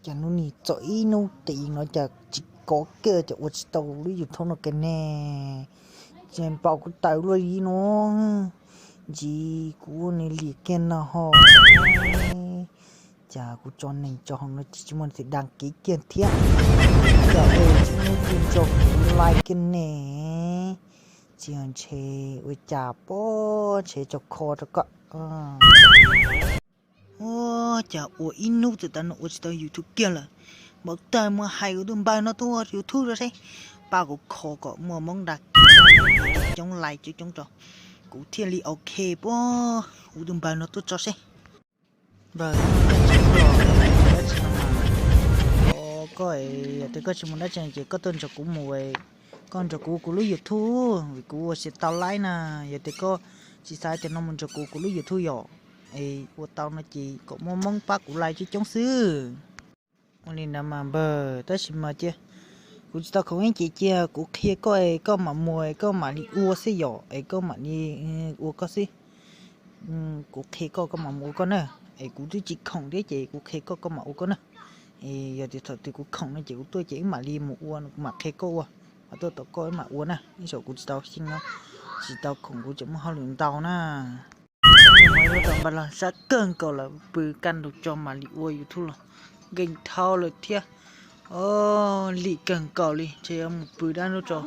Cas hnub nim txog ib hnub tim no cas tsis kov kiag, cas ua tsis tau lub YouTube no kiag ne. Ces npaum kuv tawm luaj li no, ntsis kuv ua nws liam kiag no ho. Cas kuv tso neeg tso hauv no ces tsis muaj leej twg dag kiv kiag thiab. Cas ua tsis muaj leej twg nrog kuv like kiag ne. Tsis yog ntshe ua cas pob ntshe tso kho rau koj. Ua cas ua ib hnub txog tav no ua tsis tau YouTube kiag lawm. Npaum tawg mus hais kuv tus npawg no tuaj ua YouTube rau seb, pab kuv kho kom muaj Hmoob dag kiv coob like coob coob rau kuv thiaj li ok puab. Kuv tus npawg no tuaj tso seb. Npawg, koj tsis mus dab tsi no mas. Koj, yog tias koj tsis mus dab tsi ces koj tuaj nrog kuv mus, koj nrog kuv ua kuv lub YouTube vim kuv ua tsis tau like na. Yog tias koj tsis xav tias no mus nrog kuv ua kuv lub YouTube yom, es ua tau no ces kom muaj Hmoob pab kuv like coob coob xwb. Ua li ntawd mas npawg, tab sis mas cia kuv tsis tau khoom ib ces cia kuv qhia koj es koj mam mus es koj mam li ua xwb yom, es koj mam li ua koj xwb. Kuv qhia koj koj mam mus ua koj na, es kuv twb tsis khoom thiab ces kuv qhia koj koj mam ua koj na. Es yog tias thaum twg kuv khoom no ces kuv tuaj ces wb mam li mus ua, kuv mam qhia koj ua, ho tuaj tom koj wb mam ua na. Ib zaug kuv tsis tau xyeej no, tsis tau khoom kuv tseem muaj hauj lwm ntau na. Lub tau npaj los sab kawg nkaus lawm, pw kaj ntug tso mam li ua YouTube los nkeeg dhau lawm thiab. Lim kawg nkaus li, ntshe yuav mus pw dab ntub tso.